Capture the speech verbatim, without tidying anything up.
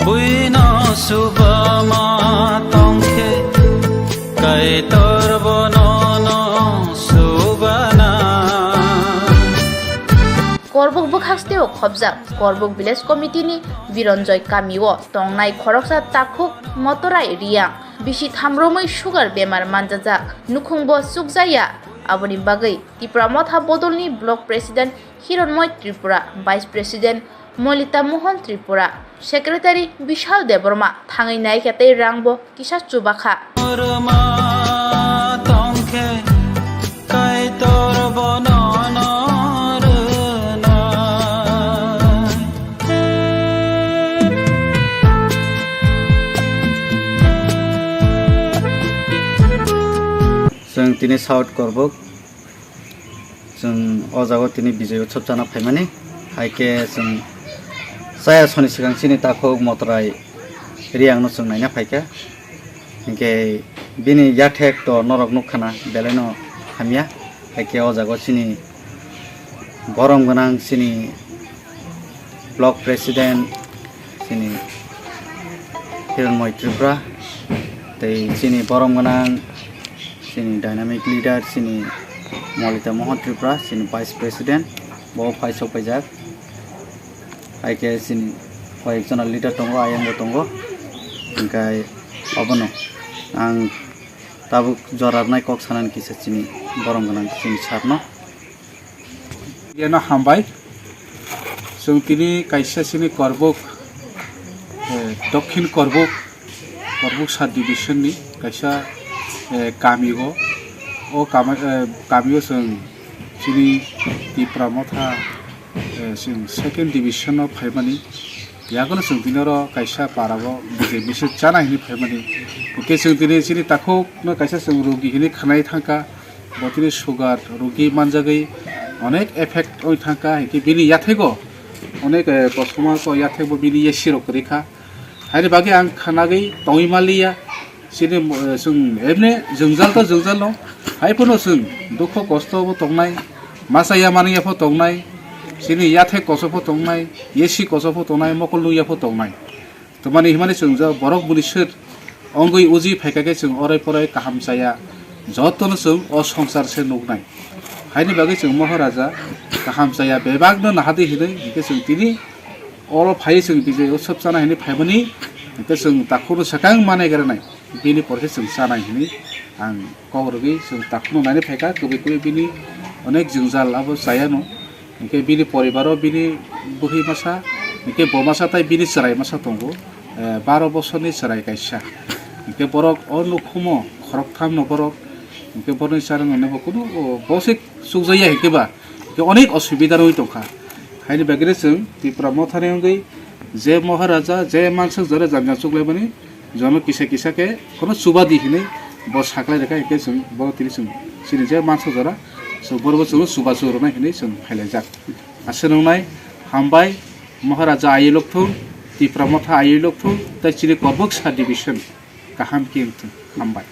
Buino subama tongkhe, Kaitor bono no subana. Korbuk bwkhaksteo khobjak Korbuk Village Committee ni Bironjoy kamio tongnai khoroksa takhuk Motorai Riang bisi thamromwi sugar bemar manjajak, nukhungbo chukjaya. Aboni bagwi Tipra Motha Bodolni Block President Hironmoy Tripura, Vice President Molita Mohan Tripura, Secretary Bishal Debbarma thangwi naikha tei rangbo kisa chubakha. Rwma tongkhe Kaitor bono no rwnai. Chwng tini South Korbuk. Chwng o jaga o tini Bijay Utsav chana phaimani, hai khe chwng chaya soni swkang chini takhuk Motorai Riang no chwng naina phaikha. Hinkhe bini yathek to norok nukkhana, belai no hamya. Hai khe o jaga o chini borom gwnang chini Block President chini Hironmoy Tripura, tei chini borom gwnang chini dynamic leader chini Molita Mohan Tripura, chini Vice President, bo phai sok paijak. Hai khe chini koyek jona leader tongo, ayang bo tongo. Hinkhe obono ang tabuk jora rwnai kok sanani kisa chini borom gwnang chini sir no. Yano hambai. Chwng tini kaisa chini Korbuk, eh, Dokhin Korbuk, Korbuk sub division ni kaisa, eh, kami o. O kama-, eh, kami o chwng chini Tipra Motha, eh, chwng second division o phaimani. Yagono chwng tini oro kaisa para o bijai misil chana hinwi phaimani. Hwnkhe chwng tini chini takhuk no kaisa chwng rogi hinwi khnai thangkha. Bo tini sugar rogi manjagwi onek effect oi thangkha, hinkhe bini yathego onek, eh, kosom ko yathego bini yesi rok kwrwi kha. Haini bagwi ang khanagwi tongwi manliya. Chini, eh, chwng emne jwngjal to jwngjal no, hai phano chwng dukho kosto bo tongnai, masa ya manwi ya pho tongnai, chini yathek koso pho tongnai, yesi koso pho tongnai, mokol nung ya pho tongnai. Twmani himani chwng jo borok bwrwi swk wngwi uji phaikha khe chwng orai porai kaham chaya, jotono chwng o swngchar se nuknai. Haini bagwi chwng Moharaja kaham chaya bebakno nahadi hinwi hinkhe chwng tini oro phaiwi chwng Bijay Utsav chana hinwi phaimani, hinkhe chwng takhukno swkang manai granai, bini porkhe chwng chanai hinwi ang kok rwgwi chwng takhukno naina phaikha, kwbwi kwbwi bini onek jwngjal abo chayano. Hinkhe bini poribaro bini bwrwi masa, hinkhe bo masa tai bini chwrai masa tongo, eh, baro bosorni chwrai kaisa. Hinkhe borok o nukhumo khoroktham no borok, hinkhe borokni charwng rwnai bo kunu, o, bo se chukjakya hinkhe ba, hinkhe onek osubida rwi tongkha. Haini bagwi chwng Tipra Mothani wngwi je Moharaja, je mansuk jora janja chuklaimani, jono kisa kisa khe kheno chubadi hinwi bo saklai rwkha, hinkhe chwng bono tini chwng chini je mansuk jora, chwng bono bo chwngno chubachu rwnai hinwi chwng phailaijak. Aswk wngnai, hambai, Moharaja aywi lokthung, Tipra Motha aywi lokthung, tei chini Korbuk sub division kaham khe wngthung. Hambai.